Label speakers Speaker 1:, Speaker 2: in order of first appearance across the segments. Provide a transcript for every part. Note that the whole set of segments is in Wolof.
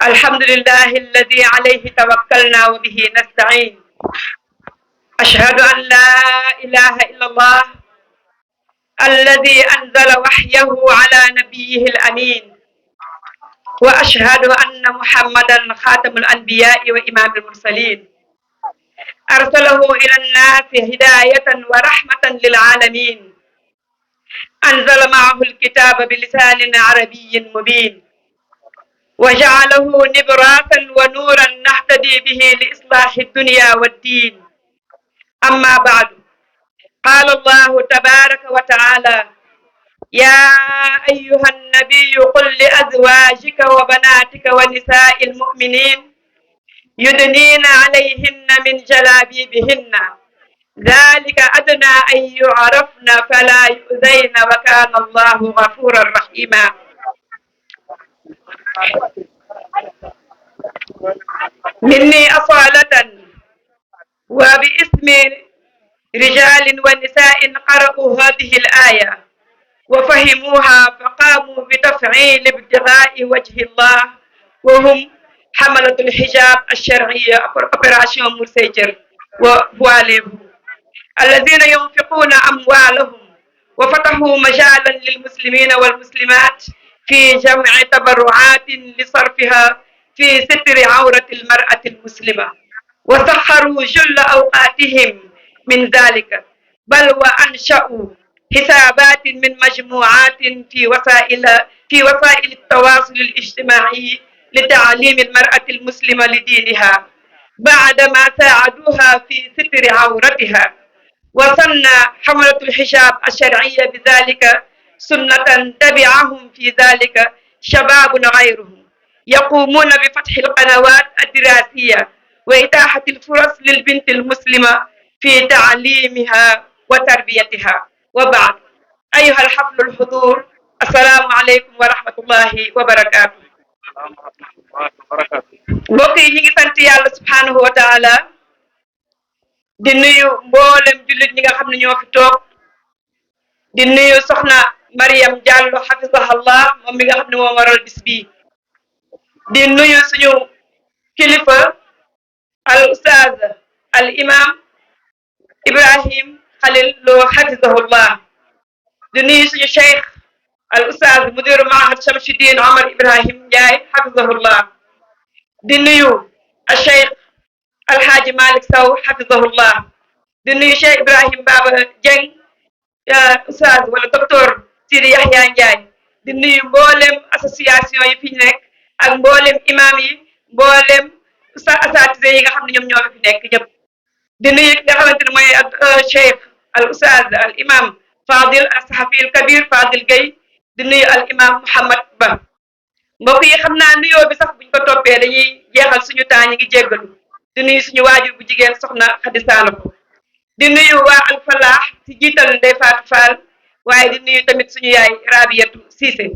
Speaker 1: الحمد لله الذي عليه توكلنا وبه نستعين. أشهد أن لا إله إلا الله الذي أنزل وحيه على نبيه الأمين، وأشهد أن محمدا خاتم الأنبياء وإمام المرسلين، أرسله إلى الناس هداية ورحمة للعالمين، أنزل معه الكتاب بلسان عربي مبين، وجعله نبراسا ونورا نهتدي به لإصلاح الدنيا والدين. أما بعد، قال الله تبارك وتعالى: يا أيها النبي قل لأزواجك وبناتك ونساء المؤمنين يدنين عليهن من جلابيبهن ذلك أدنى أن يعرفن فلا يؤذين وكان الله غفورا رحيما. مني أصالة وباسم رجال ونساء قرأوا هذه الآية وفهموها فقاموا بتفعيل ابتغاء وجه الله، وهم حملة الحجاب الشرعية أوبراسيون مرسيجر وفواليب، الذين ينفقون أموالهم وفتحوا مجالا للمسلمين والمسلمات في جمع تبرعات لصرفها في ستر عورة المرأة المسلمة، وسخروا جل أوقاتهم من ذلك، بل وأنشأوا حسابات من مجموعات في وسائل التواصل الاجتماعي لتعليم المرأة المسلمة لدينها بعدما ساعدوها في ستر عورتها. وسن حملة الحجاب الشرعية بذلك سنة تبعهم في ذلك شباب غيرهم يقومون بفتح القنوات الدراسية وإتاحة الفرص للبنت المسلمة في تعليمها وتربيتها. وبعد، أيها الحفل الحضور، السلام عليكم ورحمة الله وبركاته. mbokk yi ñu ngi sant yàlla subhanahu wa taala di nuyu mboolem jullit ñi nga xam ne ñoo fi toog, di nuyu soxna Mariam Diallo xafisahallah moom mi nga xam ne moo waral bis bii, di nuyu suñu kilifa al ustaaz al imam Ibrahim Khalil Lo xafisahullah, di nuyu suñu cheikh al ustaaz mudiru mahad Shamsuddin Omar Ibrahim Ndiaye xafisahullah, di nuyu al cheikh alhaaji Malick Sow xafisahullah, di nuyu cheikh Ibrahim Baba Dieng ustaaz wala docteur Sidi Yahya Ndiaye, di nuyu mboolem association yi fi nekk ak mboolem imam yi, mboolem asatise yi nga xam ne ñoom ñoo fi nekk ñëpp, di nuyu ki nga xamante ne mooy cheikh al ustaaz al imam Fadil al sahafi al kabir Fadil Gueye, di nuyu al imam Mouhamad Ba. mbokk yi xam naa nuyoo bi sax buñ ko toppee dañuy jeexal suñu temps ñi ngi jéggalu, di nuyu suñu waajur bu jigéen soxna Xadi Saalo, di nuyu waa Al Falaax ci jiital Ndey Faatu Fall, waaye di nuyu tamit suñu yaay Rabiyatu Siise,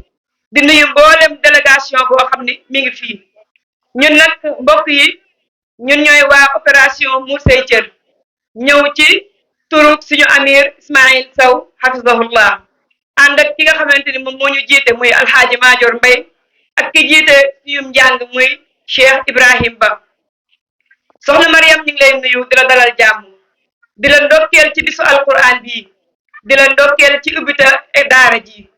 Speaker 1: di nuyu mboolem délégation boo xam ne mi ngi fii. ñun nag mbokk yi ñun ñooy waa opération Muur Say Cër, ñëw ci turu suñu amir Ismaïl Sow hafizahullah, ànd ak ki nga xamante ni moom moo ñu jiite muy alxaaji Maajoor Mbay ak ki jiite suñu njàng muy Cheikh Ibrahim Ba. soxna Mariam ñu ngi lay nuyu di la dalal jàmm, di la ndokkeel ci bisu alquran bii, di la ndokkeel ci ubbita daara ji,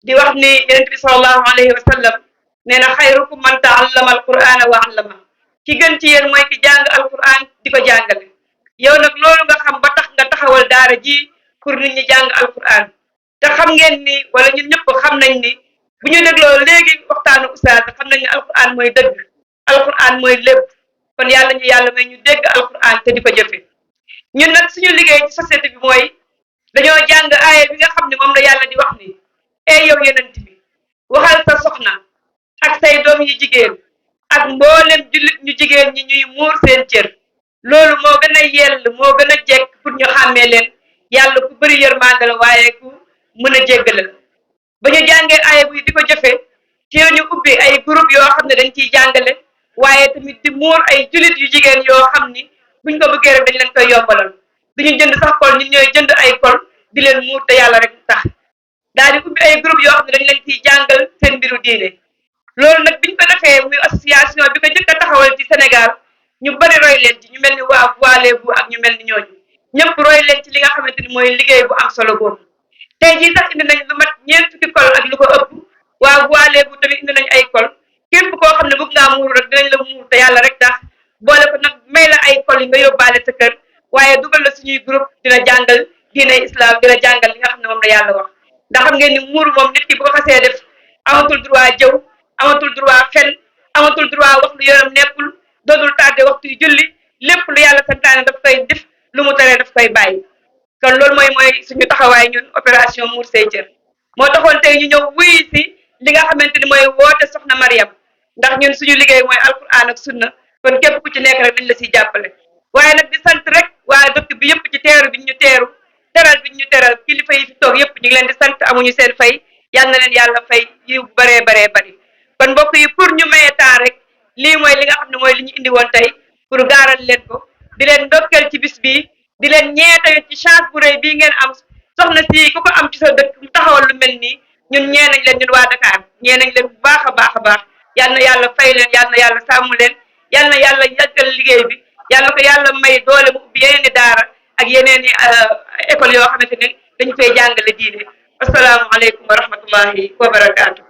Speaker 1: di wax ni yonent bi sallallahu alayhi wa sallam nee na xayrukum man taallama alqurana wa allama, ki gën ci yéen mooy ki jàng alquran di ko jàngale. yow nag loolu nga xam ba tax nga taxawal daara ji pour nit ñi jàng alquran, te xam ngeen ni wala ñun ñëpp xam nañ ni bu ñu dégloo léegi waxtaanu ustaaz xam nañ ne alquran mooy dëgg, alquran mooy lépp, kon yàlla ñu yàlla may ñu dégg alquran te di ko jëfe. ñun nag suñu liggéey ci société bi mooy dañoo jàng aaya bi nga xam ne moom la yàlla di wax ni yow yonent bi waxal sa soxna ak say doom yu jigéen ak mboolem jullit ñu jigéen ñi ñuy muur seen cër. loolu moo gën a yell moo gën a jekk pour ñu xàmmee leen, yàlla ku bëri yërmande la waaye ku mën a jéggale la. ba ñu jàngee aaya bi di ko jëfe ci ñu ubbi ay groupe yoo xam ne dañ ciy jàngale, waaye tamit di muur ay jullit yu jigéen yoo xam ni buñ ko bëggee rek dañ leen koy yombalal, duñu jënd sax kol, ñun ñooy jënd ay kol di leen muur te yàlla rek tax. daal di ubbi ay groupe yoo xam ne dañ leen ciy jàngal seen mbiru diine. loolu nag biñ ko defee fekkee muy association bi ko njëkk a taxawal ci Sénégal ñu bari roy leen ci ñu mel ni waa Voix Lébu ak ñu mel ni ñooñu ñëpp roy leen ci li nga xamante ni mooy liggéey bu am solo boobu tey jii sax indi nañ lu mat ñeent fukki col ak lu ko ëpp waa Voix Lébu tamit indi nañ ay col képp koo xam ne bëgg ngaa muuru rek dinañ la muur te yàlla rek tax boole ko nag may la ay col yi nga yóbbaale sa kër waaye dugal la suñuy groupe dina jàngal diine islam dina jàngal li nga xam ne moom la yàlla wax ndax xam ngeen ni muuru moom nit ki bu ko xasee def amatul droit jëw amatul droit fen amatul droit wax lu yoram nekkul dootul tardé waxtu yu julli lépp lu yàlla santaane daf koy def lu mu teree daf koy bàyyi kon loolu mooy suñu taxawaay ñun opération Muur Say Cër moo taxoon tey ñu ñëw wuyu si li nga xamante ni mooy woote soxna Mariam ndax ñun suñu liggéey mooy alquran ak sunna kon képp ku ci nekk rek dañ la siy jàppale waaye nag di sant rek waa dëkk bi yëpp ci teeru bi ñu teeru teral bi ñu teral kilifa yi fi toog yëpp ñu ngi leen di sant amuñu seen fay yal na leen yàlla fay yu baree bari kon mbokk yi pour ñu maye temps rek lii mooy li nga xam ne mooy li ñu indi woon tey pour gaaral leen ko di leen ndokkeel ci bis bii di leen ñee tamit ci chance bu rëy bii ngeen am soxna si ku ko am ci sa dëkk mu taxawal lu mel nii ñun ñee nañ leen ñun waa Dakar ñee nañ leen bu baax a baax yal na yàlla fay leen yal na yàlla sàmm leen yal na yàlla yàggal liggéey bi yal na ko yàlla may doole mu ubbi yeneen i daara ak yeneen i école yoo xamante ne dañu fay jàngale diine asalaamaaleykum wa rahmatullahi wa barakaatu.